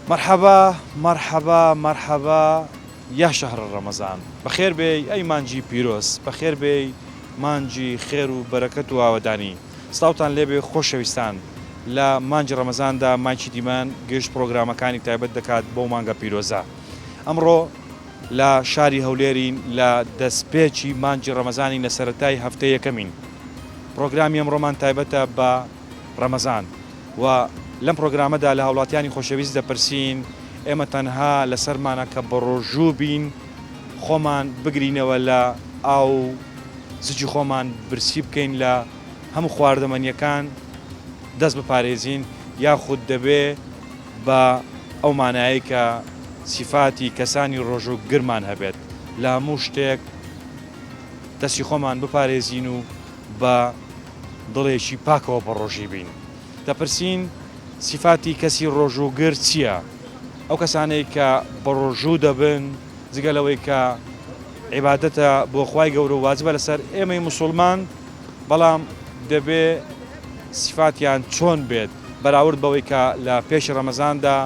مەرحەبا مەرحەبا مەرحەبا یا شهر رمضان بەخێر بێی ئەی مانگی پیرۆز بەخێر بێی مانگی خێر و بەرەکەت و ئاوەدانی سڵاوتان لێبێ خۆشەویستان لە مانگی ڕەمەزاندا مایکی دیمەن گشت پڕۆگرامەکانی تایبەت دەکات بەو مانگە پیرۆزە ئەمڕۆ لە شاری هەولێرین لە دەستپێکی مانگی ڕەمەزانین لە سەرەتای هەفتەی یەکەمین پڕۆگرامی ئەمڕۆمان تایبەتە بە ڕەمەزان و لەم پڕۆگرامەدا لە هاوڵاتیانی خۆشەویست دەپرسین ئێمە تەنها لەسەرمانە کە بەڕۆژوو بین خۆمان بگرینەوە لە ئاو و زگی خۆمان برسی بکەین لە هەموو خواردەمەنیەکان دەست بپارێزین یاخود دەبێ بە ئەو مانایەی کە سیفاتی کەسانی ڕۆژووگرمان هەبێت لە هەموو شتێک دەستی خۆمان بپارێزین و بە دڵێکی پاکەوە بەڕۆژی بین. دەپرسین سیفاتی کەسی ڕۆژووگر چییە؟ ئەو کەسانەی کە بەڕۆژوو دەبن جگە لەوەی کە عیبادەتە بۆ خوای گەورە و واجبە لەسەر ئێمەی موسوڵمان بەڵام دەبێ سیفاتیان چۆن بێت بەراورد بەوەی کە لە پێشی ڕەمەزاندا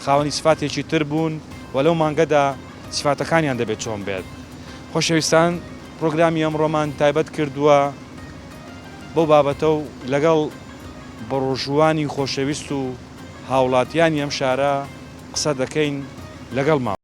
خاوەنی سیفاتێکی تر بوون و لەو مانگەدا سیفاتەکانیان دەبێت چۆن بێت خۆشەویستان پرۆگرامی ئەمڕۆمان تایبەت کردووە بەو بابەتە و لەگەڵ بەڕۆژووانی خۆشەویست و هاوڵاتیانی ئەم شارە قسە دەکەین لەگەڵمان.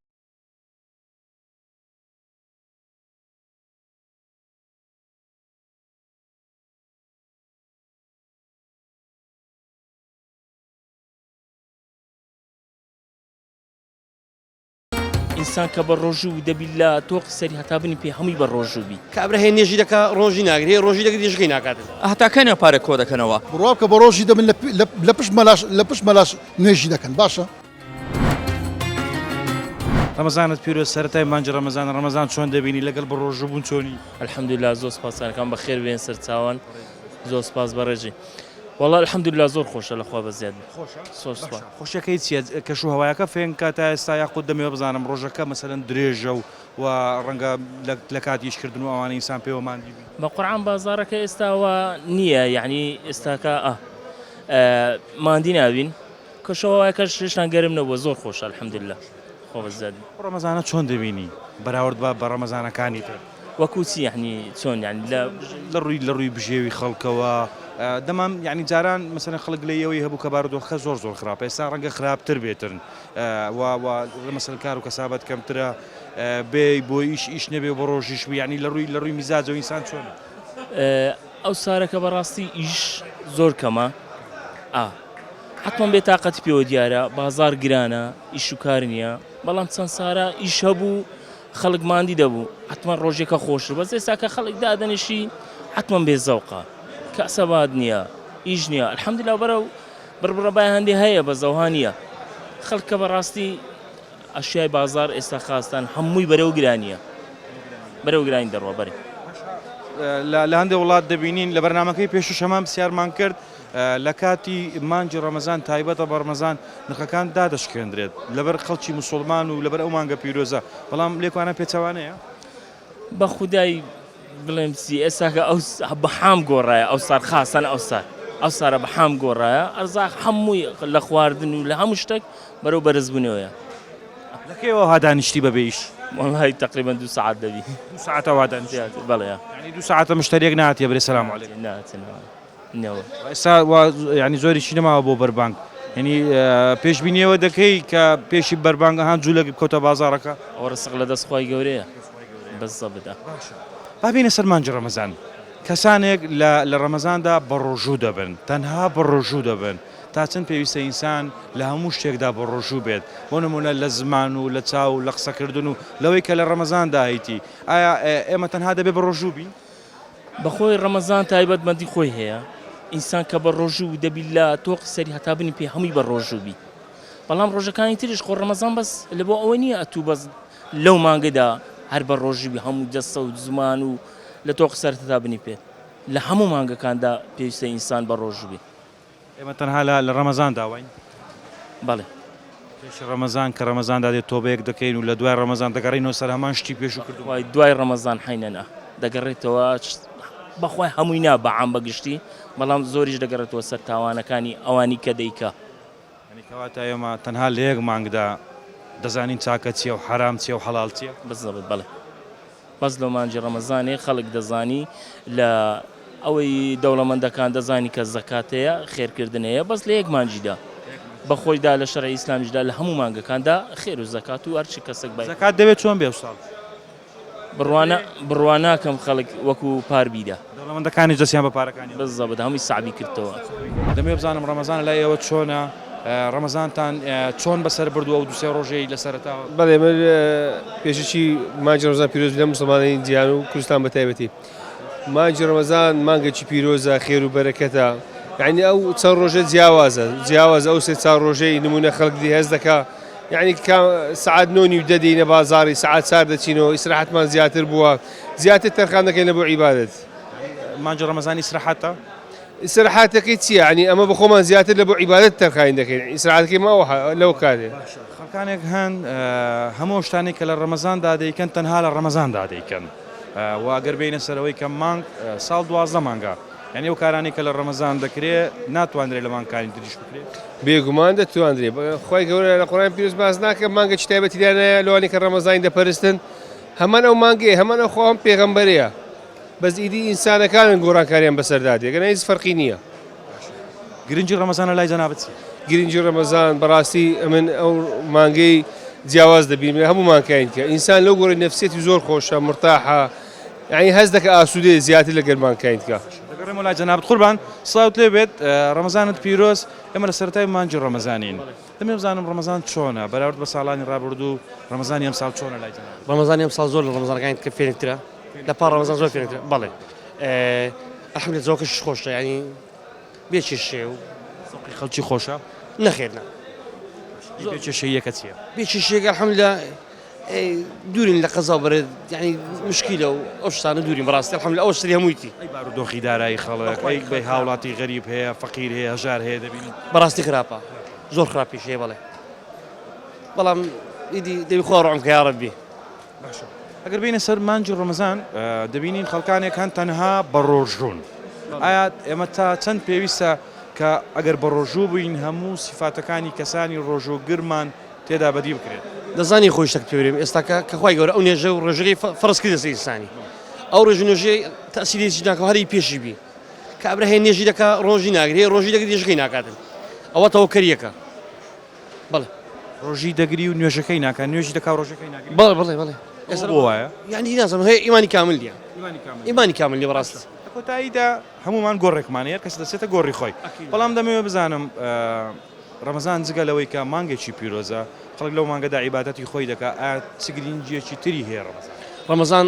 ئینسان کە بە ڕۆژوو بوو دەبی لە تۆقی سەری هەتا بنی پێ هەمووی بە ڕۆژوو بی. کابرا هەیە نوێژی دەکا ڕۆژی ناگرێ هەیە ڕۆژی دەگرێ نوێژەکەی ناکات. هەتا کەنێ پارە کۆ دەکەنەوە. بڕوا بکە بە ڕۆژی دەبن لە پشت مەلاش لە پشت مەلاش نوێژی دەکەن باشە. ڕەمەزانت پیرۆز سەرەتای مانگی ڕەمەزانە ڕەمەزان چۆن دەبینی لەگەڵ بەڕۆژوو بوون چۆنی؟ الحمدللە زۆر سوپاس کاکەم بەخێر بێن سەرچاوان زۆر سوپاس بەڕێزی. وەڵا الحمدللە زۆر خۆشە لە خوا بەزیاد بێ خۆشە زۆر سوپاس. باشە خۆشیەکەی چیە کەش و هەوایەکە فێنکە تا ئێستا یاخود دەمەوێ بزانم ڕۆژەکە مەسەلەن درێژە و و ڕەنگە لە کاتی ئیش کردن و ئەوانە ئینسان پێوە ماندی بی. بە قورعان بازاڕەکە ئێستا وا نییە یەعنی ئێستاکە ئا ماندی نابین کەش و هەوایەکەش هێشتان گەرم نەبووە زۆر خۆشە الحمدللە خوا بەزیاد بێ. ڕەمەزانە چۆن دەبینی بەراورد بە بە ڕەمەزانەکانی تر؟ وەکو چی یەعنی چۆن یەعنی لە. لە ڕووی لە ڕووی بژێوی خەڵکەوە دەمام یەعنی جاران مەسەلەن خەڵک گلەیی ئەوەی هەبوو کە بارودۆخەکە زۆر زۆر خراپە ئێستا ڕەنگە خراپتر بێتن و و مەسەلەن کار و کەسابەت کەمترە بێ بۆ ئیش ئیش نەبێ بۆ ڕۆژیش بی یەعنی لە ڕووی لە ڕووی میزاجەوە ئینسان چۆنە؟ ئەو سارەکە بەڕاستی ئیش زۆر کەمە ئا حەتمەن بێ تاقەتی پێوە دیارە بازاڕ گرانە ئیش و کار نییە بەڵام چەند سارە ئیش هەبوو خەڵک ماندی دەبوو حەتمەن ڕۆژێکە خۆشتر بەس ئێستا کە خەڵک دادەنیشی حەتمەن بێ زەوقە کاسەبات نییە ئیش نییە الحمدلله بەرەو بڕبڕە بای هەندێ هەیە بە زەوها نییە خەڵکە بەڕاستی ئەشیای بازار ئێستا خاستان هەمووی بەرەو گرانیە بەرەو گرانی دەڕوە بەرێ لە هەندێک وڵات دەبینین لە بەرنمەکەی پێشوش هەمان پرسیارمان کرد لە کاتی مانگی ڕەمەزان تایبەتە بە ڕەمەزان نرخەکان دادەشکێندرێت لەبەر خەڵکی موسوڵمان و لەبەر ئەو مانگە پیرۆزە بەڵام لێکوانە پێچەوانەیە؟ بە خودای بڵێم چی ئێستاکە ئەو بەحام گۆڕایە ئەو سار خاسەن ئەو سار ئەو سارە بەحام گۆڕایە ئەرزاق هەمووی لە خواردن و لە هەموو شتێک بەرەو بەرزبوونەوەیە. لە کەیەوە ها دانیشتی بەبێ ئیش؟ وەڵای تەقریبەن دوو سەعات دەبی. دوو سەعاتە وا دانیشتی؟ بەڵێ. یانی دوو سەعاتە مشتەریەک نەهاتیە برێ سەلام عەلەیکم؟ نەهاتیە نەوە. ئێستا وا یانی زۆریشی نەماوە بۆ بەربانگ یانی پێشبینی ئەوە دەکەی کە پێشی بەربانگ ئەها جوولەک بکەوتە بازاڕەکە؟ ئەوە ڕسق لە دەست خوای گەورەیە بزەبت. باشە با بێینە سەر مانگی ڕەمەزان کەسانێک لە لە ڕەمەزاندا بەڕۆژوو دەبن تەنها بەڕۆژوو دەبن تا چەند پێویستە ئینسان لە هەموو شتێکدا بەڕۆژوو بێت بۆ نموونە لە زمان و لە چاو و لە قسەکردن و لەوەی کە لە ڕەمەزاندا هەیتی ئایا ئێمە تەنها دەبێ بەڕۆژوو بین؟ بەخۆی ڕەمەزان تایبەت مەندی خۆی هەیە ئینسان کە بە ڕۆژوو بوو دەبی لە تۆقی سەری هەتا بنی پێ هەمووی بە ڕۆژوو بی بەڵام ڕۆژەکانی تریش خۆ ڕەمەزان بەس لە بۆ ئەوە نییە ئەتوو بەس لەو مانگەدا هەر بە ڕۆژوو بی هەموو جەستە و زمان و لە تۆقی سەرت هەتا بنی پێت لە هەموو مانگەکاندا پێویستە ئینسان بە ڕۆژوو بی. ئێمە تەنها لە لە ڕەمەزاندا واین؟ بەڵێ. پێش ڕەمەزان کە ڕەمەزان دادێت تۆبەیەک دەکەین و لە دوای ڕەمەزان دەگەڕێینەوە سەر هەمان شتی پێشوو کردوومان. وای دوای ڕەمەزان حەینەنا دەگەڕێتەوە بەخوای هەمووی نا بە عام بە گشتی بەڵام زۆریش دەگەڕێتەوە سەر تاوانەکانی ئەوانی کە دەیکا. یانی کەواتە ئێمە تەنها لە یەک مانگدا دەزانین چاکە چیە و حەرام چیە و حەڵاڵ چیە؟ بزەبت بەڵێ بەس لۆ مانگی ڕەمەزانێ خەڵک دەزانی لە ئەوەی دەوڵەمەندەکان دەزانی کە زەکات هەیە خێرکردن هەیە بەس لە یەک مانگیدا بەخۆیدا لە شەرعی ئیسلامیشدا لە هەموو مانگەکاندا خێر و زەکات و هەرچی کەسێک بای زەکات دەبێت چۆن بێ ئوستاز؟ بڕوانا بڕوا ناکەم خەڵک وەکو پار بیدا. دەوڵەمەندەکانیش دەستیان بە پارەکانی. بزەبت هەمووی سەعبی کردتەوە. دەمەوێت بزانم ڕەمەزان لای ئێوە چۆنە؟ ڕەمەزانتان چۆن بەسەر بردووە ئەو دوو سێ ڕۆژەی لە سەرەتاوە؟ بەڵێ من پێشەکی مانگی ڕەمەزان پیرۆز لە موسڵمانانی جیهان و کوردستان بە تایبەتی. مانگی ڕەمەزان مانگێکی پیرۆزە خێر و بەرەکەتە یعنی ئەو چەند ڕۆژە جیاوازە جیاوازە ئەو سێ چار ڕۆژەی نمونە خەڵک دی هەست دەکا یعنی سعات نۆ نیو دە دێینە بازاڕی سعات چار دەچینەوە ئیسراحەتمان زیاتر بووە زیاتر تەرخان دەکەین لە بۆ عیبادەت. مانگی ڕەمەزان ئیسراحەتە؟ ئیسراحەتەکەی چییە یعنی ئەمە بە خۆمان زیاتر لە بۆ عیبادەت تەرخانی دەکەین ئیسراحەتەکەی ما لەو کاتێ. باشە خەڵکانێک هەن هەموو ئەو شتانەی کە لە ڕەمەزاندا دەیکەن تەنها لە ڕەمەزاندا دەیکەن و ئەگەر بێینە سەرەوەی کە مانگ ساڵ 12 مانگە یانی ئەو کارانەی کە لە ڕەمەزان دەکرێ ناتواندرێ لە مانگەکانی تریش بکرێ؟ بێگومان دەتواندرێ خوای گەورە لە قورئانی پیرۆز باس ناکە مانگێکی تایبەتی دانایە لەوانەی کە ڕەمەزانی دەپەرستن هەمان ئەو مانگەیە هەمان ئەو خوا هەم پێغەمبەرەیە بەس ئیدی ئینسانەکانن گۆڕانکاریان بەسەردا دێ گەنا هیچ فەرقی نییە. گرنگی ڕەمەزان لە لای جەنابت چییە؟ گرنگی ڕەمەزان بەڕاستی ئەمن ئەو مانگەی جیاواز دەبینم لە هەموو مانگەکانی دیکە ئینسان لەو گۆڕی نەفسیەتی زۆر خۆشە مرتاحە یعنی هەست دەکە ئاسوودەیە زیاتر لە گەرمانکانی دیکە. دەگەڕێمەوە لای جەنابت قوربان سڵاوت لێ بێت ڕەمەزانت پیرۆز ئێمە لە سەرەتای مانگی ڕەمەزانین دەمەوێت بزانم ڕەمەزان چۆنە بەراورد بە ساڵانی ڕابردوو ڕەمەزانی ئەمساڵ چۆنە لای جەنابت؟ ڕەمەزانی ئەمساڵ زۆر لە ڕەمەزانەکانی دیکە فێنکترە لە پار ڕەمەزان زۆر فێنکترە بەڵێ الحمدللە جەوەکەش خۆشە یعنی بێ کێشەیە و زەوقی خەڵکی خۆشە؟ نەخێر نا. بێ کێشەییەکە چییە؟ بێ کێشەیەکە الحمدللە دوورین لە قەزا و بەرێ یعنی مشکیلە و ئەو شتانە دوورین بەڕاستی الحمدللە ئەو شتری هەموویتی. ئەی بارودۆخی دارایی خەڵک ئەی بەی هاوڵاتی غەریب هەیە فەقیر هەیە هەژار هەیە دەبینی؟ بەڕاستی خراپە زۆر خراپیش هەیە بەڵێ بەڵام ئیدی دەبی خوا ڕەحم کە یاڕەبی. باشە ئەگەر بێینە سەر مانگی ڕەمەزان دەبینین خەڵکانێک هەن تەنها بە ڕۆژوون ئایا ئێمە تا چەند پێویستە کە ئەگەر بە ڕۆژوو بووین هەموو سیفاتەکانی کەسانی ڕۆژووگرمان تێدا بەدی بکرێت؟ دەزانی خۆی شتەک پێ برێم ئێستاکە کە خوای گەورە ئەو نوێژە و ڕێژەکەی فەرز کردە سەر ئینسانی ئەو ڕێژ و نوێژەی تەئسیری هیچ ناکا هەر ئی پێشی بی کابرا هەیە نوێژی دەکا ڕۆژی ناگرێ هەیە ڕۆژی دەگرێ نوێژەکەی ناکاتن ئەوە تەوەکەریەکە بەڵێ. ڕۆژی دەگری و نوێژەکەی ناکا نوێژی دەکا و ڕۆژەکەی ناگری؟ بەڵێ بەڵێ بەڵێ. ئێستا بۆ وایە؟ یانی نازانم هەیە ئیمانی کامل نییە. ئیمانی کامل نییە. ئیمانی کامل نییە بەڕاستی. لە کۆتاییدا هەموومان گۆڕێکمان هەیە هەر کەس دەچێتە گۆڕی خۆی بەڵام دەمەوێت بزانم ڕەمەزان جگە لەوەی کە مانگێکی پیرۆزە خەڵک لەو مانگەدا عیبادەتی خۆی دەکا ئایا چ گرینگییەکی تری هەیە ڕەمەزان؟ ڕەمەزان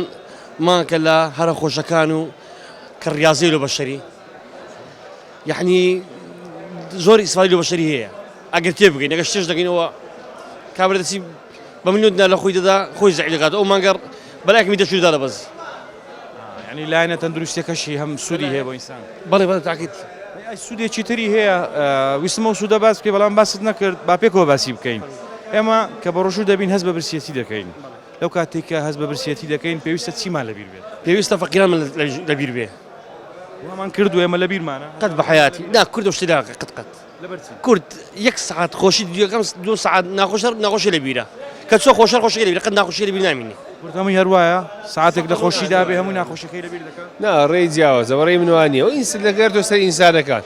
مانگە لە هەرە خۆشەکان و کە ڕیازەی لۆ بەشەری یەعنی زۆر ئیسفادەی لۆ بەشەری هەیە ئەگەر تێ بگەین ئەگەر شتێش دەگەینەوە کابرا دەچی بە ملیۆن دینار لە خۆی دەدا خۆی زەعیف دەکات ئەو مانگە بەلایەکمی دەچوو دەدا دەبەزی. یعنی لایەنە تەندروستیەکەشی هەم سوودی هەیە بۆ ئینسان. بەڵێ بەڵێ تاکید. ئەی سوودێکی تری هەیە ویستم ئەو سوودە باس بکەی بەڵام باست نەکرد با پێکەوە باسی بکەین ئێمە کە بە ڕۆژوو دەبین هەست بە برسیەتی دەکەین لەو کاتێک کە هەست بە برسیەتی دەکەین پێویستە چیمان لەبیر بێت؟ پێویستە فەقیرانمان لەبیر بێ. وامان کردووە ئێمە لەبیرمانە؟ قەت بە حەیاتی نا کورد ئەو شتە ناکا قەت قەت. لەبەر چی؟ کورد یەک سەعات خۆشی یەکەم دوو سەعات ناخۆشە ناخۆشی لەبیرە کە چوە خۆشە خۆشەکەی لەبیرە قەت ناخۆشی لەبیر نامینێ. کورد هەمووی هەر وایە سەعاتێک لە خۆشیدا بێ هەموو ناخۆشیەکەی لەبیر دەکا؟ نا ڕێی جیاوازە بەڕێی من وا نییە ئەو ئینس دەگەرێتەوە سەر ئینسانەکان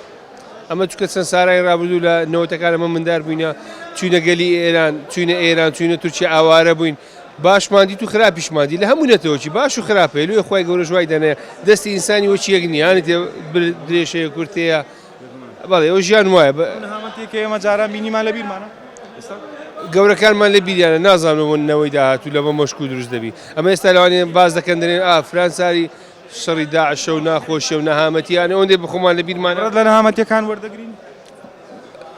ئەمە چونکە چەند سارای ڕابردوو لە نەوەتەکان ئەمە مندار بووینە چوینە گەلی ئێران چوینە ئێران چوینە تورکیا ئاوارە بووین باشمان دیت و خراپیشمان دیت لە هەموو نەتەوەکی باش و خراپ هەیە لۆیە خوای گەورەش وای دانایە دەستی ئینسانی وەکی یەک نییە هەنێ تێ درێژەیە کورتەیە بەڵێ ئەو ژیان وایە بە نەهامەتێک کە ئێمە جاران بینیمان لە بیرمانە ئێستا گەورەکانمان لە بیریانە نازانم بۆ نەوەی داهاتوو لە بە مۆشک و دروست دەبی ئەمە ئێستا لەوانەیە باس دەکەن دەرێن ئا فران ساری شەڕی داعشە و ناخۆشیە و نەهامەتیانە ئەوەندەی بەخۆمان لە بیرمانە ڕەت لە نەهامەتیەکان وەردەگرین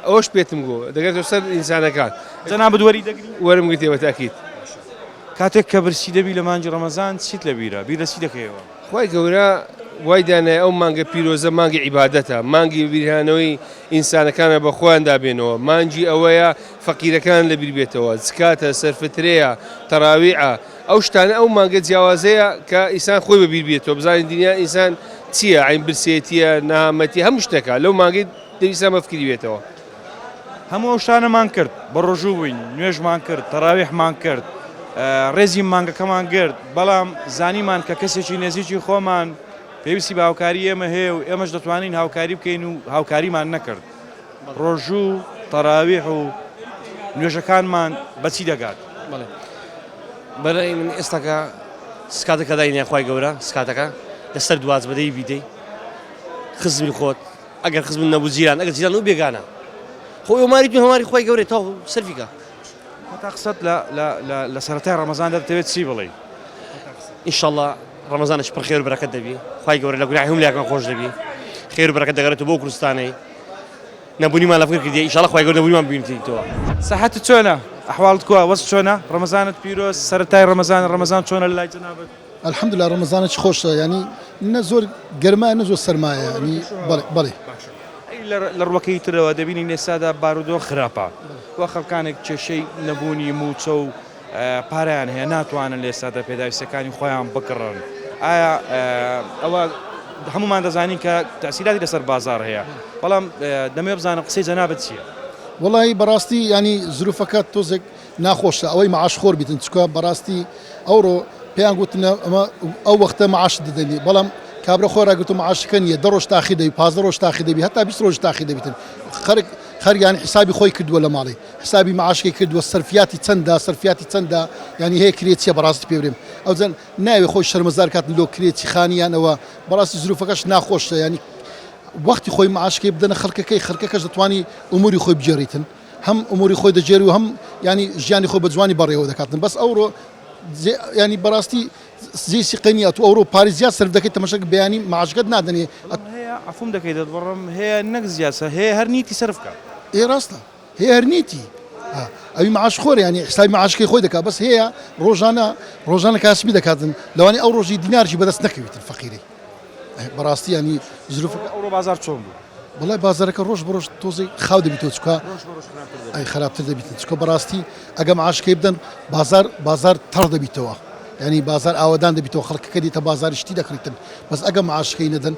ئەوەش پێتم گۆ دەگەرێتەوە سەر ئینسانەکان. جەنابت وەری دەگری؟ وەرم گرتیە بە تاکید. کاتێک کە برسی دەبی لە مانگی ڕەمەزان چیت لە بیرە؟ بیر لە چی دەکەیەوە؟ خوای گەورە وای دانایە ئەو مانگە پیرۆزە مانگی عیبادەتە مانگی بیرهێنانەوەی ئینسانەکانە بە خۆیاندا بێنەوە مانگی ئەوەیە فەقیرەکان لە بیر بێتەوە زکاتە سەرفترەیە تەراویعە ئەو شتانە ئەو مانگە جیاوازەیە کە ئینسان خۆی بە بیر بێتەوە بزانین دنیا ئینسان چییە عین برسێتیە نەهامەتی هەموو شتێکە لەو مانگەی دەویستان بە فکری بێتەوە. هەموو ئەو شتانەمان کرد، بەڕۆژوو بووین، نوێژمان کرد، تەراویحمان کرد، ڕێزی مانگەکەمان گرت، بەڵام زانیمان کە کەسێکی نێزیکی خۆمان پێویستی بە هاوکاری ئێمە هەیە و ئێمەش دەتوانین هاوکاری بکەین و هاوکاریمان نەکرد. ڕۆژوو و تەراویح و نوێژەکانمان بە چی دەگات؟ بەڵێ بەرای من ئێستاکە سکاتەکە داینە خوای گەورە سکاتەکە لەسەر دواز بەدەی بیدەی خزمی خۆت ئەگەر خزمت نەبوو جیران ئەگەر جیران و بێگانە خۆ ئەو ماری تو هەماری خوای گەورەی تاو سەرفیکە. کۆتا قسەت لە لە لە لە سەرەتای ڕەمەزاندا دەتەوێت چی بڵێی؟ ئینشەڵا ڕەمەزانێکی پڕ خێر و بەرەکەت دەبی خوای گەورە لە گوناحی هەموو لایەکمان خۆش دەبی خێر و بەرەکەت دەگەڕێتەوە بۆ کوردستانەی نەبوونیمان لە فکر کردیە ئینشەڵا خوای گەورە نەبوونیمان ببینێتەوە. سەحەتت چۆنە؟ ئەحواڵت کوا؟ وەزع چۆنە؟ ڕەمەزانت پیرۆز سەرەتای ڕەمەزانە ڕەمەزان چۆنە لەلای جەنابت؟ الحمدللە ڕەمەزانێکی خۆشە یانی نە زۆر گەرمایە نە زۆر سەرمایە یانی بەڵێ بەڵێ. باشە ئەی لە ڕوەکەی ترەوە دەبینین ئێستادا بارودۆخ خراپە و خەڵکانێک کێشەی نەبوونی مووچە و پارەیان هەیە ناتوانن لە ئێستادا پێداویستیەکانی خۆیان بکڕن ئایا ئەوە هەمومان دەزانین کە تەسیراتی لەسەر بازار هەیە بەڵام دەمەوێت بزانم قسەی جەنابت چییە؟ وەڵی بەڕاستی ینی زروفەکە تۆزێک ناخۆشە ئەوەی معاش خۆر بیتن چکە بەڕاستی ئەوڕۆ پێیان گوتنە ئەمە ئەو وەختە معاش دەدەنی بەڵام کابرا خۆی ڕاگرتو معاشەکە نییە دە ڕۆژ تاخیر دەبی 15 ڕۆژ تاخیر دەبی هەتا 20 ڕۆژ تاخیر دەبیتن خەرک خەریان حسابی خۆی کردووە لە ماڵی حسابی معاشەکەی کردووە سەرفیاتی چەندە سەرفیاتی چەندە یانی هەیە کرێچیە بەڕاستی پێ برێم ئەوجا ناوێ خۆی شەرمەزار کاتن لۆ کرێچی خانیان ئەوە بەڕاستی زروفەکەش ناخۆشە یانی وەختی خۆی معاشەکەی بدەنە خەڵکەکەی خەڵکەکەش دەتوانی ئوموری خۆی بگێڕیتن هەم ئوموری خۆی دەگێری و هەم ینی ژیانی خۆی بە جوانی بەڕێوە دەکاتن بەس ئەوڕۆ ینی بەڕاستی جێی سیقە نییە تو ئەوڕۆ پارەی زیاد سەرف دەکەی تەمەشەک بەیانی معاشەکەت نادەنێ هەیە عەفوم دەکەی دەتبڕم هەیە نەک زیاد سەر هەیە هەر نیتی سەرف کە. ئێ ڕاستە هەیە هەر نیتی ئەوی معاش خۆرە ینی حسابی معاشەکەی خۆی دەکات بەس هەیە ڕۆژانە ڕۆژانە کاسبی دەکاتن لەوانی ئەو ڕۆژی دینارشی بەدەست نەکەویتن فەقیرەی بەڕاستی ینی زروفەکە. ئەوڕۆ بازاڕ چۆن بوو؟ وەڵای بازارەکە ڕۆژ بە ڕۆژ تۆزێک خاو دەبیتەوە چکە ئەی خراپتر دەبیتن چکە بەڕاستی ئەگە معاشەکەی بدەن بازار بازار تەڕ دەبیتەوە ینی بازار ئاوەدان دەبیتەوە خەڵکەکە دیتە بازاری شتی دەکڕیتن بەس ئەگە معاشەکەی نەدەن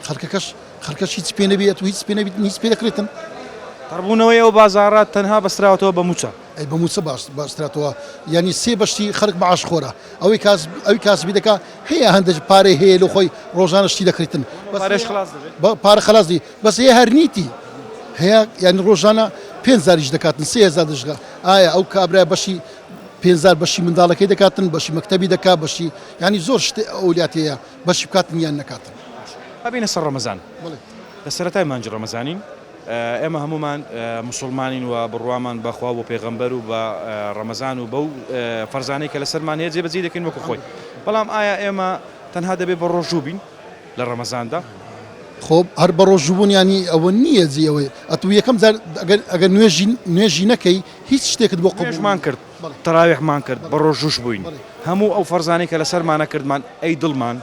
خەڵکەکەش خەڵکەش هیچ پێ نەبێت و هیچ پێ نەبیتن هیچ پێ دەکڕیتن. تەڕبوونەوەی ئەو بازاڕە تەنها بەستراوەتەوە بە مووچە. ئەی بە مووچە بەستراتەوە یانی سێ بەشی خەڵک معاش خۆرە ئەوەی کاس ئەوی کاسبی دەکا هەیە هەندێک پارەی هەیە لۆ خۆی ڕۆژانە شتی دەکڕیتن بەس پارەش خلاص دەبێت پارە خلاص دی بەس هەیە هەر نیتی هەیە یانی ڕۆژانە 5000 دەکاتن 3000 دەشگا ئایا ئەو کابرا بەشی 5000 بەشی منداڵەکەی دەکاتن بەشی مەکتەبی دەکا بەشی یانی زۆر شت ئەولیات هەیە بەشی بکاتن یان نەکاتن. با بێینە سەر ڕەمەزان لە سەرەتای مانگی ڕەمەزانین ئێمە هەموومان موسوڵمانین و بڕوامان بە خوا و بە پێغەمبەر و بە ڕەمەزان و بەو فەرزانەی کە لەسەرمان هەیە جێبەجێی دەکەین وەکو خۆی. بەڵام ئایا ئێمە تەنها دەبێت بە ڕۆژوو بین لە ڕەمەزاندا؟ خۆ هەر بە ڕۆژوو بوون یانی ئەوە نییە جێی ئەوەی ئەتوو یەکەم جار ئەگەر ئەگەر نوێژی نوێژی نەکەی هیچ شتێکت بۆ قبوڵ نوێژمان کرد، تەراویحمان کرد، بە ڕۆژووش بووین، هەموو ئەو فەرزانەی کە لەسەرمانە کردمان، ئەی دڵمان؟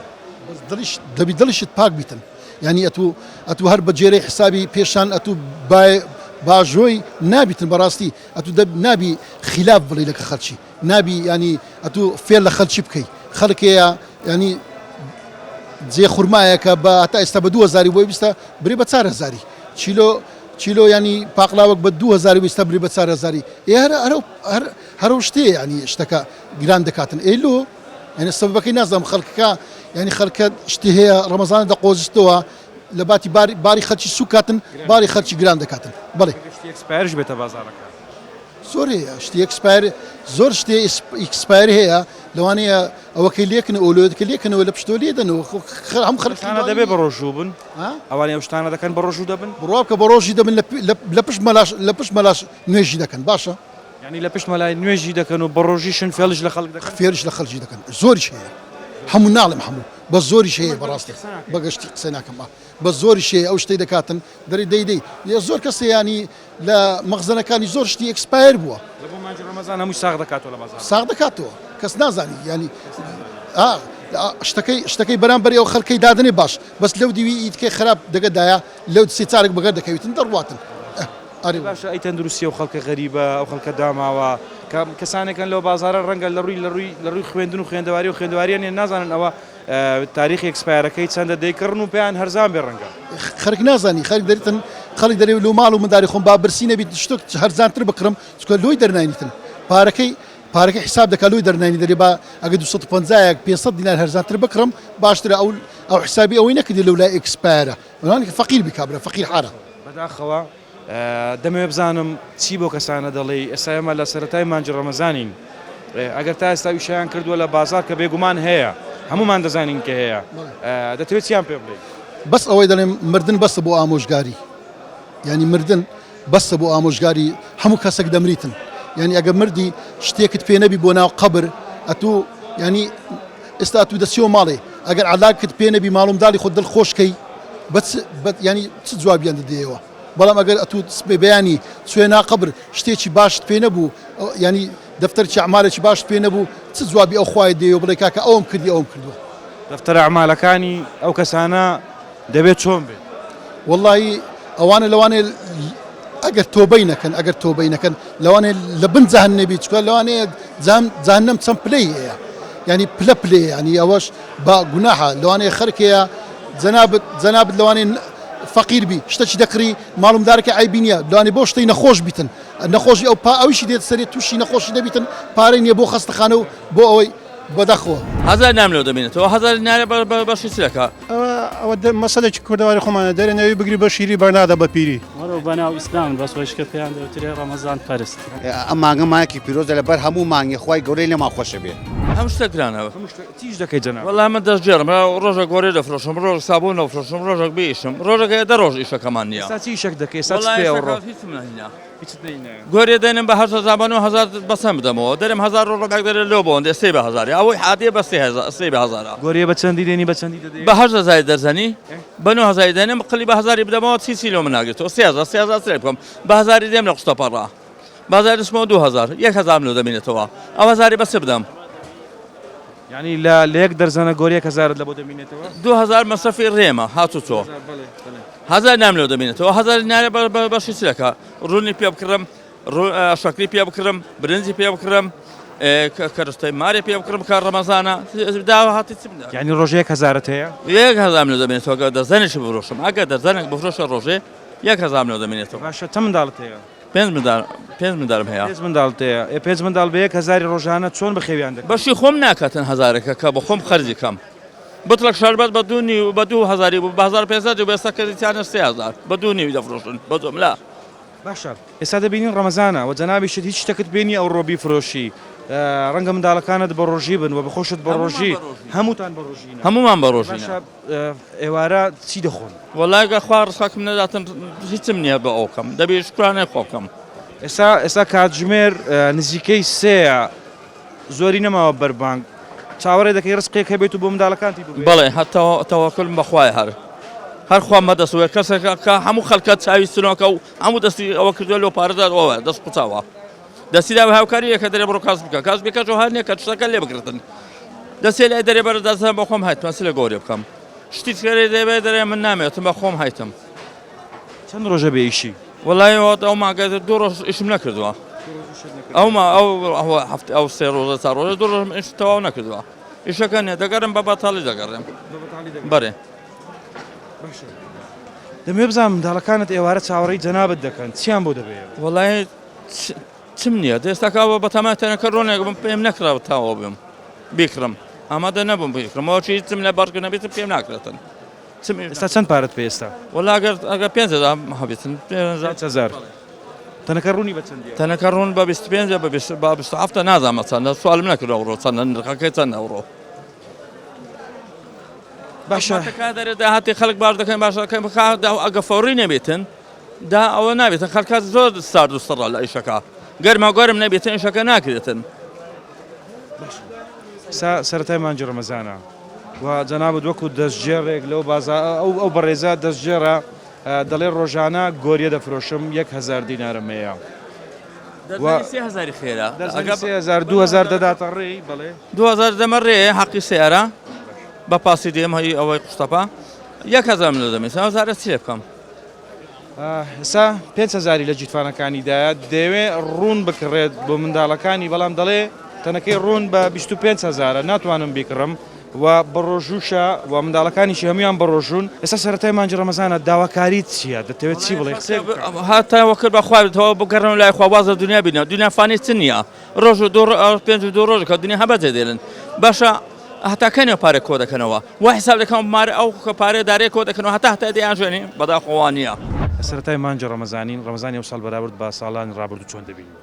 بەس دڵیش دەبی دڵیشت پاک بیتن. یانی ئەتوو ئەتوو هەر بە جێرەی حسابی پێشان ئەتوو بای باژۆی نابیتن بەڕاستی ئەتوو دەب نابی خیلاف بڵی لەکە خەلکی نابی یانی ئەتوو فێر لە خەلکی بکەی خەلک هەیە یانی جێ خورمایەکە بە هەتا ئێستا بە دوو هەزاری بۆی بیستە برێ بە چار هەزاری چیلۆ چیلۆ یانی پاقلاوەک بە دوو هەزاری بیستە برێ بە چار هەزاری ئێ هەر هەر هەر هەر ئەو شتەیە یانی شتەکە گران دەکاتن ئێ لۆ یعنی سەبەبەکەی نازانم خەڵکەکە یعنی خەڵکە شتی هەیە ڕەمەزانە دەقۆزیتەوە لە باتی باری باری خەلکی سوکاتن باری خەلکی گران دەکاتن بەڵێ شتی expire ش بێتە بازاڕەکە زۆر هەیە شتی expire زۆر شتی expire هەیە لەوانەیە ئەوەکەی لێکن ئۆلۆکە لێکنەوە لە پشتۆ لێدەنەوە هەم خەڵکانە دەبێ بە ڕۆژوو بن ئەوانەی ئەو شتانە دەکەن بە ڕۆژوو دەبن بڕوا بکە بە ڕۆژی دەبن لە پشت مەلاش لە پشت مەلاش نوێژی دەکەن باشە یانی لە پشت مەلای نوێژی دەکەن و بەڕۆژیشن فێڵیش لە خەڵک دەکەن؟ فێڵیش لە خەڵکی دەکەن زۆریش هەیە هەموو ناڵێم هەموو بەس زۆریش هەیە بەڕاستی بەگشتی قسە ناکەم ئا بەس زۆریش هەیە ئەو شتەی دەکاتن دەری دەی دەی یە زۆر کەس هەیە یانی لە مەخزەنەکانی زۆر شتی expire بووە. لە بۆ مانگی ڕەمەزان هەمووی ساغ دەکاتەوە لە بازاڕ. ساغ دەکاتەوە کەس نازانی یانی ئا شتەکەی شتەکەی بەرامبەری ئەو خەڵکەی دادەنێ باش بەس لەو دیوی ئیتکەی خراپ دەگەدایە لەو سێ چارێک بەگەر دەکەویتن دەڕواتن. ئەرێ باشە ئەی تەندروستی ئەو خەڵکە غەریبە ئەو خەڵکە داماوە کە کەسانێکن لەو بازارە ڕەنگە لە ڕووی لە ڕووی لە ڕووی خوێندن و خوێندەواری و خوێندەواریان نیە نازانن ئەوە تاریخی expire ەکەی چەندە دەیکڕن و پێیان هەرزان بێ ڕەنگە. خەرک نازانی خەرک دەریتن خەڵک دەرێ لۆ ماڵ و منداری خۆم با برسی نەبیت شتۆک هەرزانتر بکڕم چونکە لۆی دەرناینیتن پارەکەی پارەکەی حیساب دەکا لۆی دەرناینی دەرێ با ئەگە 250 یەک 500 دینار هەرزانتر بکڕم باشترە ئەو ئەو حیسابی ئەوەی نەکردی لەو لای expire ە وەڵام کە فەقیر بی کابرا فەقیر حارە. بەداخەوە دەمەوێت بزانم چی بۆ کەسانە دەڵێی ئێستا ئێمە لە سەرەتای مانگی ڕەمەزانین ئەگەر تا ئێستا ئیشیان کردووە لە بازاڕ کە بێگومان هەیە هەمومان دەزانین کە هەیە دەتەوێت چیان پێ بڵێی؟ بەس ئەوەی دەڵێم مردن بەسە بۆ ئامۆژگاری یانی مردن بەسە بۆ ئامۆژگاری هەموو کەسێک دەمریتن یانی ئەگە مردی شتێکت پێ نەبی بۆ ناو قەبر ئەتوو یانی ئێستا ئەتوو دەچیەوە ماڵێ ئەگەر عەلاکت پێ نەبی ماڵومداڵی خۆت دڵ خۆش کەی بە چ بە یانی چ جوابیان دەدەیەوە بەڵام ئەگەر ئەتوو سبەی بەیانی چوێ نا قەبر شتێکی باشت پێ نەبوو یانی دەفتەرچی ئەعمالێکی باشت پێ نەبوو چ جوابی ئەو خوایە دەیەوە بڵێ کاکە ئەوەم کردی ئەوەم کردووە. دەفتەرە ئەعمالەکانی ئەو کەسانە دەبێت چۆن بێت؟ وەڵاهی ئەوانە لەوانەیە ئەگەر تۆبەی نەکەن ئەگەر تۆبەی نەکەن لەوانەیە لە بن جەهەننەمی بی چونکە لەوانەیە جەهەننەم چەند پلەی هەیە یعنی پلە پلەیە یعنی ئەوەش بە گوناحە لەوانەیە خەرک هەیە جەنابت جەنابت لەوانەیە فەقیر بی شتەکی دەکڕی ماڵمدارەکە عەیبی نییە لەوانەیە بۆ شتەی نەخۆش بیتن نەخۆشی ئەو پا ئەویشی دێت سەرێ تووشی نەخۆشی دەبیتن پارەی نییە بۆ خەستەخانە و بۆ ئەوەی بەداخەوە. هەزار نام لەو دەمێنێتەوە هەزاری نارێ بەشی چ دەکا. ئەوە مەسەلێکی کوردەواری خۆمانە دەرێ نەوی بگری بە شیری بەرنادە بە پیری. وەرەو بەناو ئیسلامن بەس وەیشکە پێیان دەوترێ ڕەمەزان پەرست. ئەم مانگە مانگێکی پیرۆزە لەبەر هەموو مانگێ خوای گەورەی لێمان خۆشە بێ. هەموو شتێک گرانە. هەموو شتێک چیش دەکەی جەناب؟ وەڵا من دەستگێڕم ڕۆژێک گۆرێ دەفرۆشم ڕۆژێک سابوون دەفرۆشم ڕۆژێک بێ ئیشم ڕۆژێک هەیە دە ڕۆژ ئیشەکەمان نییە. ئێستا چی ئیشێک دەکەی ئێستا چ پێیە ئەوڕۆ؟ وەڵا ئێستا هیچم نەهینا. گۆرێ دەنم بە 8000 بە 9000 بەسەم بدەمەوە دەرم هەزار ڕۆڵ کاک دەرێ لۆ بۆندێ سێ بە هەزاری ئەوەی عادیە بە سێ هەزار سێ بە هەزارە. گۆریە بە چەندی دێنی بە چەندی دەدەیەوە؟ بە 8000 دەرزەنی بە 9000 دێنم قلی بە هەزاری بدەمەوە چی چی لۆ من ناگرێتەوە سێ هەزار سێ هەزار سێ بکەم بە هەزاری دێم لە قوشتەپەڕە بە هەزاری دەچمەوە 2000 یەک هەزارم لۆ دەمینێتەوە ئەو هەزاری بە چ بدەم؟ یانی لە لە یەک دەرزەنە گۆریە هەزارت لە بۆ دەمینێتەوە؟ 2000 مەسرەفی ڕێمە هاتوچۆ هەزار نام لۆ دەمینێتەوە هەزاری نارێ بە بەشی چ دەکا؟ ڕوونی پێ بکڕم، شەکری پێ بکڕم، برنجی پێ بکڕم، کەرستەی مارێ پێ بکڕم کە ڕەمەزانە داهاتی چ بدات؟ یانی ڕۆژێ یەک هەزارت هەیە؟ یەک هەزارم لۆ دەمێنێتەوە گەر دەرزەنێکی بفرۆشم، ئەگەر دەرزەنێک بفرۆشە ڕۆژێ یەک هەزارم لۆ دەمێنێتەوە. باشە چەند منداڵت هەیە؟ پێنج منداڵ پێنج منداڵم هەیە. پێنج منداڵت هەیە، ئێ پێنج منداڵ بە یەک هەزاری ڕۆژانە چۆن بەخێویان دەکەی؟ بەشی خۆم ناکاتن هەزارەکە کە بە خۆم خەرجی کەم. بتڵێک شەربەت بە دوو نیو بە دوو هەزاری بوو بە 1500 بوو ئێستا کردیانە 3000 بە دوو نیوی دەفرۆشن بە جوملە. باشە ئێستا دەبینین ڕەمەزانە وە جەنابیشت هیچ شتەکت پێ نیە ئەوڕۆ بیفرۆشی ڕەنگە منداڵەکانت بە ڕۆژی بن وە بەخۆشت بە ڕۆژی هەمووتان بە ڕۆژینە هەموومان بە ڕۆژینە. باشە ئێوارە چی دەخۆن؟ وەڵا گەر خوا ڕزقەکم نەداتم هیچم نییە بە ئەو کەم دەبێ شوکرانەی خوا بکەم. ئێستا ئێستا کاتژمێر نزیکەی سێیە زۆری نەماوە بەربانگ چاوەڕێ دەکەی ڕزقێک هەبێت و بۆ منداڵەکانتی ببێت؟ بەڵێ هەر تەوەکولم بە خوایە هەر هەر خوا مەدەست وێ کەسێک کە هەموو خەڵکە چاوی سنۆکە و هەموو دەستی ئەوە کردووە لۆ پارەدا ئەوە دەست قوتاوە دەستی دا هاوکاری یەکە دەرێ بڕۆ کاس بکە کاس بکە جۆ هەر نییە کە شتەکە لێ بگرتن دەسێ لای دەرێ بەرە دەستم بە خۆم هایتمە چ لە گۆرێ بکەم شتی تکەرێ دەبێ دەرێ من نامێتم بە خۆم هایتم. چەند ڕۆژە بێ ئیشی؟ وەڵای ئەو مانگە دوو ڕۆژ ئیشم نەکردووە ئەو ما ئەو هەفت ئەو سێ ڕۆژە چار ڕۆژە دوو ڕۆژم ئیش تەواو نەکردووە ئیشەکە نیە دەگەڕم بە بەتاڵی دەگەڕێم بەرێ دەمێ بزانم منداڵەکانت ئێوارە چاوەڕێی جەنابت دەکەن چیان بۆ دەبێ؟ وەڵای چم نییە دەستەکەەوە بەتەما تەنەکە ڕۆنێک بم پێم نەکرا تاوە بم بیکڕم ئامادە نەبووم بیکڕم ئەوە چی چم لە بەڕگە نەبێتم پێم ناکرێتن ئێستا چەند پارەت پێ ئێستا؟ وەڵا ئەگەر ئەگەر 5000 هەبێتن 5000 تەنەکە ڕوونی بە چەندیە؟ تەنەکە ڕوون بە 25 بە 20 بە 27 نازانم چەندە سوالم نەکرد ئەوڕۆ چەندە نرخەکەی چەندە ئەوڕۆ باشە تکا دەرێ داهاتی خەڵک باش دەکەن باش دەکەن بخا دا ئەگە فەوری نەبێتن دا ئەوە نابێتن خەڵکە زۆر سارد و سڕە لە ئیشەکە گەرما گەرم نەبێتن ئیشەکە ناکرێتن سا سەرەتای مانگی ڕەمەزانە و جەنابت وەکو دەستگێڕێک لەو بازا ئەو ئەو بەڕێزە دەستگێڕە دەڵێ ڕۆژانە گۆریە دەفرۆشم 1000 دینارم هەیە دەرزەنی سێ هەزاری خێرا دەرزەنی 3000 2000 دەداتە ڕێی بەڵێ 2000 دەمە ڕێ حەقی سیارە بە پاسی دێم هەی ئەوەی قوشتەپە یەک هەزارم لۆ دەمێ هەزارە چی لێ بکەم ئێستا پێنج هەزاری لە گیرفانەکانیدایە، دەیەوێ ڕوون بکڕێت بۆ منداڵەکانی، بەڵام دەڵێ تەنەکەی ڕوون بە 25 هەزارە ناتوانم بیکڕم. و بەڕۆژووشە و منداڵەکانیشی هەموویان بەڕۆژوون. ئێستا سەرەتای مانگی ڕەمەزانە داواکاریت چییە؟ دەتەوێت چی بڵێی؟ قسەیەک بکە. هەتا وەکرد بە خوا بێتەوە بگەڕێنەوە لای خوا واز لە دنیا بینە دنیا فانی چ نییە ڕۆژ و دوو ڕۆژ پێنج و دوو ڕۆژ کە دنیا هەر بەجێ دێنن باشە هەتا کەنێ پارە کۆ دەکەنەوە وا حساب دەکەم مارە ئەو کە پارە دارێ کۆ دەکەنەوە هەتا هەتا دەیان ژێنێ بەداخەوە وا نییە. سەرەتای مانگی ڕەمەزانین، ڕەمەزانی ئەوساڵ بەراورد بە ساڵانی ڕابردوو چۆن دەبینی؟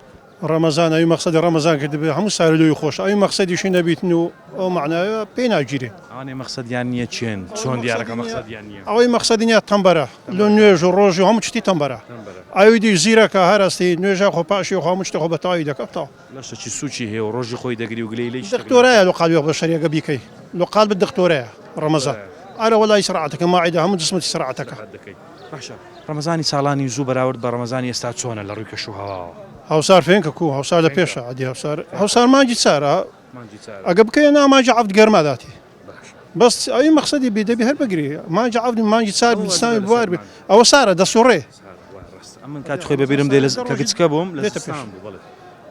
ڕەمەزان ئەوی مەقسەدی ڕەمەزان کردبێ هەموو سارو لۆی خۆشە ئەوی مەقسەدیشی نەبیتن و ئەو مەعنایە پێی ناگیرێ. ئەوانەی مەقسەدیان نیە کێن؟ چۆن دیارە کە مەقسەدیان نیە؟ ئەوەی مەقسەدی نیە تەمبەرە لۆ نوێژ و ڕۆژی و هەموو شتی تەمبەرە ئەوی دیش زیرەکە هەر ئەستی نوێژە خۆ پاشی خۆ هەموو شتی خۆ بە تەواوی دەکا تەواو. لەشەکی سوکی هەیە و ڕۆژی خۆی دەگری و گلەی لێی شتێک ناکات. دختۆرایە لۆ قالبی خۆ بەشەریەکە بیکەی لۆ قالبت دختۆرایە ڕەمەزان ئەرە وەڵا ئیسراعەتەکە ماعیدە هەموو جسمت ئیسراعەتەکە. باشە ڕەمەزانی ساڵانی زوو بەراورد بە ڕەمەزانی ئێستا چۆنە لە ڕووی کەش و هەواوە؟ هەوسار فێنکە کوو هەوسار لە پێشە ئەدی هەوسار هەوسار مانگی چارە ئەگە بکەیە نا مانگی عەفت گەرما داتی بەس ئەوی مەقسەدی بی دەبی هەر بگری مانگی عەفت مانگی چار بستانی بوار بێ ئەوە سارە دەسوڕێ ئەمن کات خۆی بەبیرم دێ کە گچکە بووم لە زستان بوو بەڵێ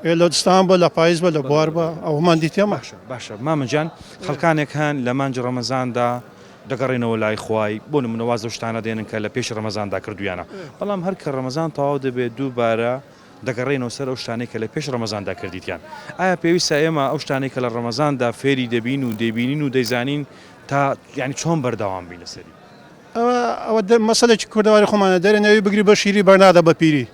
ئێ لە زستان بە لە پاییز بە لە بوار بە ئەومان دیتێمە باشە مامە گیان خەڵکانێک هەن لە مانگی ڕەمەزاندا دەگەڕێنەوە لای خوای، بۆ نمونە واز لەو شتانە دێنن کە لە پێش ڕەمەزاندا کردوویانە، بەڵام هەر کە ڕەمەزان تەواو دەبێت دووبارە دەگەڕێنەوە سەر ئەو شتانەی کە لە پێش ڕەمەزاندا کردیتیان. ئایا پێویستە ئێمە ئەو شتانەی کە لە ڕەمەزاندا فێری دەبین و دەیبینین و دەیزانین تا یانی چۆن بەردەوام بین لەسەری؟ ئەوە ئەوە مەسەلێکی کوردەواری خۆمانە دەرێ نەوی بگری بە شیری بەرنادە بە پیری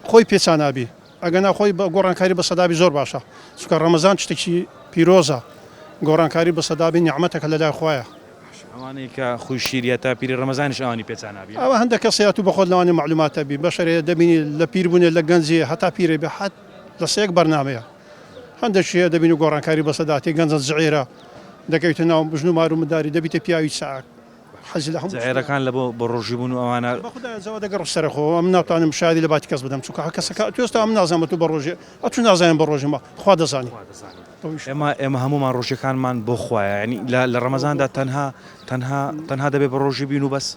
خۆی پێچانابی. ئەگەنا خۆی بە گۆڕانکاری بەسەدابی زۆر باشە چونکە ڕەمەزان شتێکی پیرۆزە گۆڕانکاری بەسەدابی نیعمەتەکە لەلای خوایە. باشە ئەوانەی کە خوی شیریە تا پیری ڕەمەزانیش ئەوانی پێچا نابی؟ ئەوە هەندە کەس هەیە تو بەخۆت لەوانەیە مەعلوماتە بی بەشەرێ دەبینی لە پیر بونێ لە گەنجی هەتا پیرێ بێ حەت لە سێک بەرنامەیە هەندەکی هەیە دەبینی گۆڕانکاری بەسەداتی گەنجە زعێرە دەکەویتە ناو ژن و مار و منداری دەبیتە پیاوی چاک. حەزی لە هەموو شتێکە. زعێرەکان لە بۆ بە ڕۆژی بوون و ئەوانە. بەخودایە جا دەگەڕ سەرە خۆ ئەمن ناتوانم شایەدی لە باتی کەس بدەم چونکە هەر کەسەکە ئەتوو ئێستا ئەمن نازانم ئەتوو بە ڕۆژێ ئەتوو نازانم بە ڕۆژێ ما خوا دەزانی. خوا دەزانی ئێمە ئێمە هەموومان ڕۆژەکانمان بۆ خوایە یانی لە لە ڕەمەزاندا تەنها تەنها تەنها دەبێ بە ڕۆژی بین و بەس.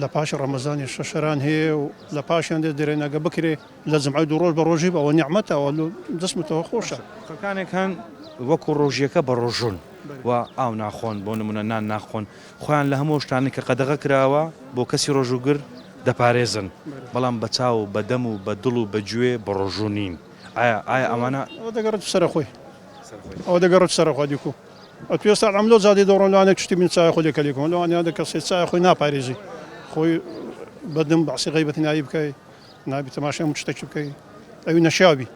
لە پاش ڕەمەزانی شەشەران هەیە و لە پاشیان دێت درێنەگە بکرێ لە جمعە دوو ڕۆژ بە ڕۆژی بە ئەوە نیعمەتە ئەوە لۆ جسمتەوە خۆشە. خەڵکانێک هەن وەکوو ڕۆژیەکە بە ڕۆژوون و ئاو ناخۆن بۆ نموونە نان ناخۆن خۆیان لە هەموو ئەو شتانەی کە قەدەغە کراوە بۆ کەسی ڕۆژووگر دەپارێزن، بەڵام بە چاو و بە دەم و بە دڵ و بە گوێ بەڕۆژوو نین. ئایا ئایا ئەوانە. ئەوە دەگەڕێتە سەرە خۆی. ئەوە دەگەڕێتە سەرە خۆی دیکو. ئەتو ئێستا ئەم لۆ جادەی دەڕۆن لەوانەیە شتی بین چای خۆ لێکە لێکم لەوانەیە دە کەسێ چای خۆی ناپارێزی خۆی بەدم بەعسی غەیبەتی ناوی بکەی نابی تەماشای هەموو شتێکی بکەی ئەوی نەشیاوی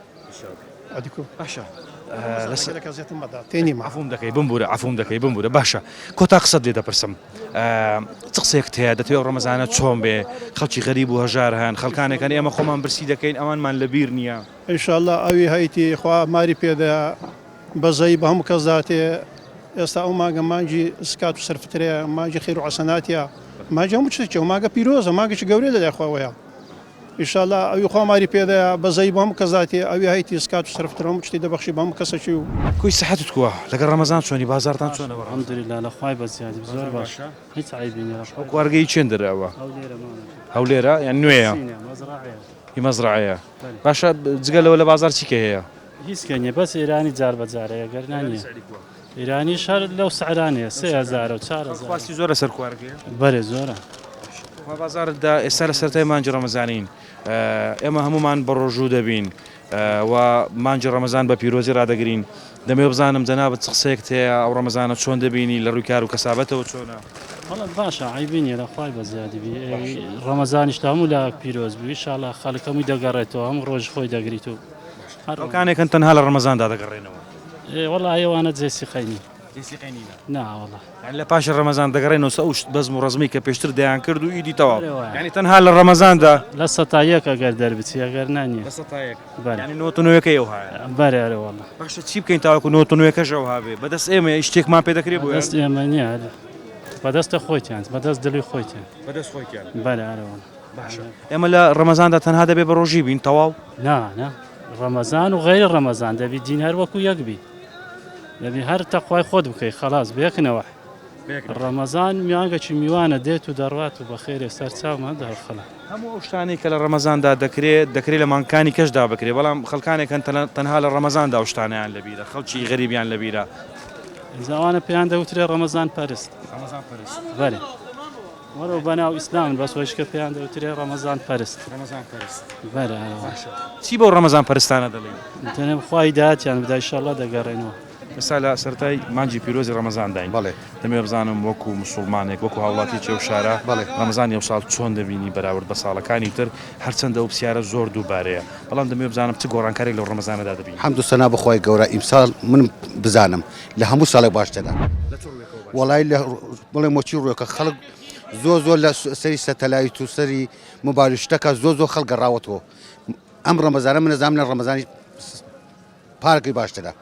ئەدیکو باشە عەفوم دەکەی بمبورە عەفوم دەکەی بمبورە باشە کۆتا قسەت لێ دەپرسم چ قسەیەکت هەیە دەتەوێت ڕەمەزانە چۆن بێ خەڵکی غەریب و هەژار هەن خەڵکانێکن ئێمە خۆمان برسی دەکەین ئەوانمان لەبیر نییە ئینشاءاللە ئەوی هەیتی خوا ماری پێدە بەزەیی بە هەموو کەس داتێ ئێستا ئەو مانگە مانگی زکات و سەرفترەیە مانگی خێر و عەسەناتە مانگی هەموو شتێکە و مانگە پیرۆزە مانگێکی گەورەیە لەلای خواوەیە ئیشاڵا ئەوی خوا ماری پێدەیا بەزەیی بۆ هەموو کەس داتێ ئەوی هەیتی زکات و سەرفترە هەموو شتی دەبەخشی بە هەموو کەسەکی و. کوی سحەتت کوە لەگەڵ ڕەمەزان چۆنی بازاڕتان چۆنە بەڕاستی. الحمدللە لە خوای بەزیادی زۆر باشە هیچ عەیبی نیە لە خوای. ئەو کوارگەی چێن دەرە ئەوە؟ هەولێرە مامە گیان. هەولێرە یان نوێیە؟ سینە مەزرەعەیە. هی مەزرەعەیە باشە جگە لەوە لە بازاڕ چی کە هەیە؟ هیچ کە نیە بەس ئێرانی جار بە جارەیە گەر نا نیە. ئیرانیش هەر لەو سعرانەیە 3000 و 4000. خواستی زۆر لەسەر کوارگەیە؟ بەرێ زۆرە. خوا بازاڕدا ئێستا لە سەرەتای مانگی ڕەمەزانین ئێمە هەموومان بە ڕۆژوو دەبین و مانگی ڕەمەزان بە پیرۆزی ڕادەگرین دەمەوێت بزانم جەنابت چ قسەیەکت هەیە ئەو ڕەمەزانە چۆن دەبینی لە ڕووی کار و کەسابەتەوە چۆنە؟ وەڵا باشە عەیبی نییە لە خوای بەزیادی بی ڕەمەزانیش لە هەموو لایەک پیرۆز بوو ئیشاڵا خەڵک هەمووی دەگەڕێتەوە هەموو ڕۆژ خۆی دەگریت و خەڵکانێک هەن تەنها لە ڕەمەزاندا دەگەڕێنەوە. ئێ وەڵا ئەوانە جێ سیقەی نین. جێ سیقەی نینە؟ نا وەڵا. یانی لە پاشی ڕەمەزان دەگەڕێنەوە سەر ئەو بەزم و ڕەزمەی کە پێشتر دەیان کرد و ئیدی تەواو. یانی تەنها لە ڕەمەزاندا. 1% ئەگەر دەربچی ئەگەر نا نییە. 100%. یانی نۆت و نۆیەکەی ئەوهایە. بەرێ ئەرێ وەڵا. باشە چی بکەین تاوەکو نۆت و نۆیەکەش ئەوها بێ؟ بەدەست ئێمەیە هیچ شتێکمان پێ دەکرێ بۆیان؟ بەدەست ئێمە نییە بەدەستە خۆیتیان بەدەست دڵی خۆیتیان. بەدەست خۆیتیان. بەرێ ئەرێ وەڵا. باشە ئێمە لە ڕەمەزاندا تەنها دەبێ بە ڕۆژی بین تەواو؟ نا نا ڕەمەزان و غەیری ڕەمەزان دەبی دین هەر وەکو یەک بی دەبی هەر تەقوای خۆت بکەی خەڵاس بێکنەوە ڕەمەزان میانگەکی میوانە دێت و دەڕوات و بەخێرێ سەر چاومان دەخەڵە. هەموو ئەو شتانەی کە لە ڕەمەزاندا دەکرێت دەکرێت لە مانگەکانی کەشدا بکرێت بەڵام خەڵکانێک هەن تەنها لە ڕەمەزاندا ئەو شتانەیان لەبیرە خەڵکی غەریبیان لەبیرە. ئینجا ئەوانە پێیان دەوترێ ڕەمەزان پەرست. ڕەمەزان پەرست. بەلێ. وەرەو بەناو ئیسلامن بەس وەیشکە پێیان دەوترێ ڕەمەزان پەرست. ڕەمەزان پەرست. بەلێ ئەرێ. باشە چی بەو ڕەمەزان پەرستانە دەڵێی؟ دەنێم خوا هیدایەتیان بدا ئیشەڵا دەگەڕێنەوە. ئێستا لە سەرەتای مانگی پیرۆزی ڕەمەزانداین. بەڵێ. دەمەوێت بزانم وەکو موسوڵمانێک، وەکو هاوڵاتیەکی ئەو شارە، بەڵێ. ڕەمەزانی ئەوساڵ چۆن دەبینی بەراورد بە ساڵەکانی تر؟ هەرچەندە ئەو پرسیارە زۆر دووبارەیە، بەڵام دەمەوێت بزانم چ گۆڕانکاریەک لەو ڕەمەزانەدا دەبینی؟ حەمد و سەنا بۆ خوای گەورە ئیمساڵ من بزانم لە هەموو ساڵێک باشترە. لە چ ڕووێکەوە باشترە؟ وەڵای لە بڵێم وە چی ڕووێکە خەڵک زۆر زۆر لە سەری سەتەلایت و سەری مۆبایل و شتەکە زۆر زۆر خەڵک گەڕاوەتەوە ئەم ڕەمەزانە من ئەزانم لە ڕەمەزانی پارەکەی باشترە.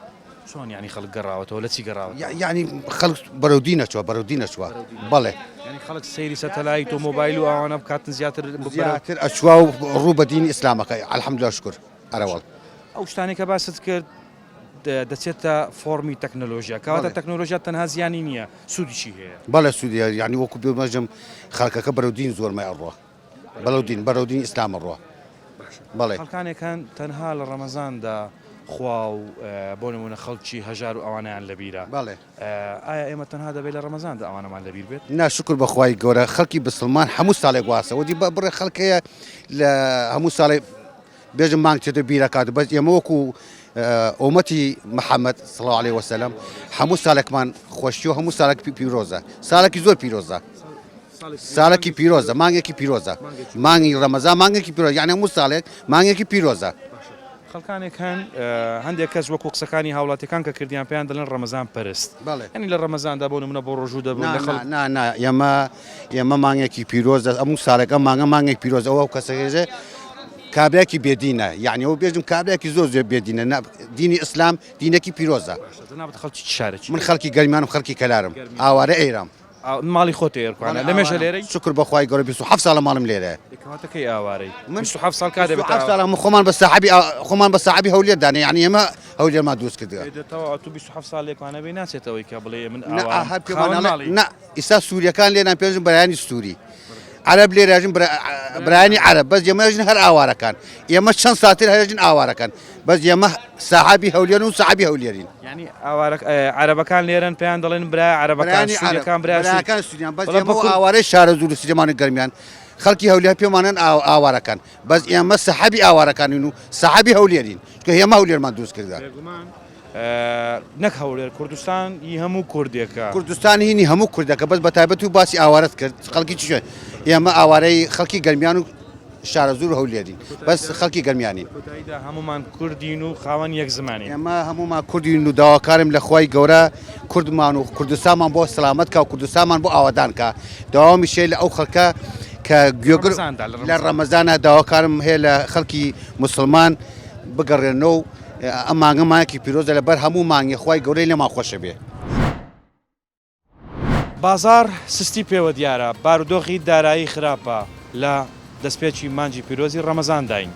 چۆن یانی خەڵک گەڕاوەتەوە لە چی گەڕاوەتەوە؟ یانی خەڵک بەرەو دین ئەچوە بەرەو دین ئەچوە بەڵێ. یانی خەڵک سەیری سەتەلایت و مۆبایل و ئەوانە بکاتن زیاتر زیاتر ئەچوە و ڕوو بە دینی ئیسلامەکە الحمدللە شکر ئەرەوەڵ. ئەو شتانەی کە باست کرد دەچێتە فۆڕمی تەکنەلۆژیا کەواتە تەکنەلۆژیا تەنها زیانی نییە سوودیشی هەیە. بەڵێ سوودی هەیە یانی وەکو بێمەژم خەڵکەکە بەرەو دین زۆرمای ئەڕوا. بەرەو دین بەرەو دین ئیسلام ئەڕوا بەڵێ. خەڵکانێک هەن تەنها لە ڕەمەزاندا خوا و بۆ نمونە خەڵکی هەژار و ئەوانەیان لەبیرە بەڵێ. ئایا ئێمە تەنها دەبێت لە ڕەمەزاندا ئەوانەمان لەبیر بێت؟ نا شوکر بە خوای گەورە خەڵکی بسڵمان هەموو ساڵێک واسە وەدی بە بڕێ خەڵک هەیە لە هەموو ساڵێ بێژم مانگ چێتە بیرەکات بەس ئێمە وەکو ئۆمەتی محەممەد صلی الله علیه وسلم هەموو ساڵێکمان خۆشی و هەموو ساڵێک پیرۆزە ساڵێکی زۆر پیرۆزە ساڵێکی پیرۆزە مانگێکی پیرۆزە مانگی ڕەمەزان مانگێکی پیرۆز یعنی هەموو ساڵێک مانگێکی پیرۆزە. خەڵکانێک هەن هەندێک کەس وەکو قسەکانی هاوڵاتیەکان کە کردیان پێیان دەڵێن ڕەمەزان پەرست یانی لە ڕەمەزاندا بۆ نمونە بۆ ڕۆژوو دەبن لە خەڵک نا نا ئێمە ئێمە مانگێکی پیرۆزە ئەموو ساڵێک ئەم مانگە مانگێک پیرۆزە ئەو کەسەکەژێ کابراکی بێدینە یعنی ئەو بێژم کابراکی زۆر زۆر بێدینە دینی ئیسلام دینێکی پیرۆزە. جەنابت خەڵکی چ شارێکی؟ من خەڵکی گەرمیانم خەڵکی کەلارم ئاوارە ئێرام. ماڵی خۆتە ئێرکوانە لە مێژە لێرەی؟ شوکر بە خوای گەورە 27 ساڵە ماڵم لێرەیە. ئێ کەواتە کەی ئاوارەی؟ من 27 ساڵ کا دەبێتە 27 ساڵە من خۆمان بە ساحەبی خۆمان بە ساحەبی هەولێر دانێ یعنی ئێمە هەولێرمان دروست کردووە. ئێ دە تەواو ئەتوو 27 ساڵ لێکوانە بێ ناچێتەوەی کە بڵێ من نا ئاوارەم هەر پێمان خاوەن ئەڵێ ماڵی. نا ئیستا سووریەکان لێنان پێژن برایانی سووری عەرەب لێراژن برایانی عەرەب بەس ئێمە ژن هەر ئاوارەکان ئێمە چەند ساتر هەرژن ئاوارەکان بەس ئێمە ساحەبی هەولێرن و ساحەبی هەولێرین. یانی ئاوارە عەرەبەکان لێرەن پێیان دەڵێن برای عەرەبەکان سوریەکان برای براکان سوریان بەس ئێمە ئاوارەی شارەزوور و سلێمان و گەرمیان خەڵکی هەولێر پێمانن ئاوارەکان بەس ئێمە سەحەبی ئاوارەکانین و سەحەبی هەولێرین چونکە ئێمە هەولێرمان دروست کردە. بێگومان نەک هەولێر کوردستان ی هەموو کوردێکە. کوردستان هینی هەموو کوردەکە بەس بەتایبەت و باسی ئاوارەت کرد خەڵکی چ شوێن ئێمە ئاوارەی خەڵکی گەرمیان و شارەزوور و هەولێرین بەس خەڵکی گەرمیانین. لە کۆتاییدا هەموومان کوردین و خاوەن یەک زمانین. ئێمە هەموومان کوردین و داواکارم لە خوای گەورە کوردمان و کوردستانمان بۆ سەلامەت کا و کوردستانمان بۆ ئاوەدان کا داوامیش هەیە لە ئەو خەڵکە کە گوێگر لە ڕەمەزانا داواکارم هەیە لە خەڵکی موسڵمان بگەڕێنەوە و ئەم مانگە مانگێکی پیرۆزە لەبەر هەموو مانگێ خوای گەورەی لێمان خۆشە بێ. بازاڕ سستی پێوە دیارە، بارودۆخی دارایی خراپە، لە دەستپێکی مانگی پیرۆزی ڕەمەزانداین.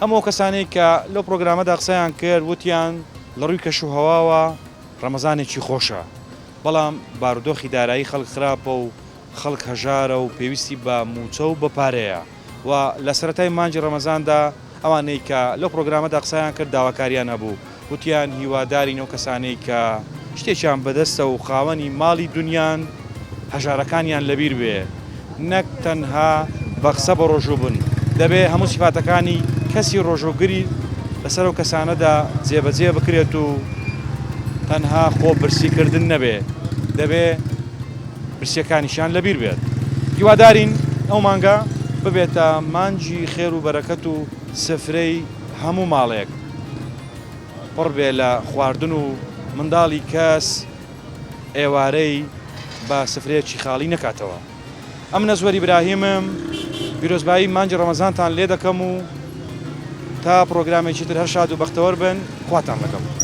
هەموو ئەو کەسانەی کە لەو پرۆگرامەدا قسەیان کرد وتیان لە ڕووی کەشوهەواوە ڕەمەزانێکی خۆشە، بەڵام بارودۆخی دارایی خەڵک خراپە و خەڵک هەژارە و پێویستی بە مووچە و بە پارەیە و لە سەرەتای مانگی ڕەمەزاندا ئەوانەی کە لەو پرۆگرامەدا قسەیان کرد داواکاریان هەبوو وتیان هیوادارین ئەو کەسانەی کە شتێکیان بەدەستە و خاوەنی ماڵی دونیان هەژارەکانیان لەبیر بێ نەک تەنها بە قسە بەڕۆژوو بن دەبێ هەموو سیفاتەکانی کەسی ڕۆژووگری لەسەر ئەو کەسانەدا جێبەجێ بکرێت و تەنها خۆ برسی کردن نەبێ دەبێ برسیەکانیشیان لەبیر بێت. هیوادارین ئەو مانگە ببێتە مانگی خێر و بەرەکەت و سفرەی هەموو ماڵێک پڕ بێ لە خواردن و منداڵی کەس ئێوارەی بە سفرەیەکی خاڵی نەکاتەوە. ئەمن ئەزوەر ئیبراهیمم، پیرۆزبایی مانگی ڕەمەزانتان لێ دەکەم و تا پڕۆگرامێکی تر هەر شاد و بەختەوەر بن، خواتان لەگەڵ.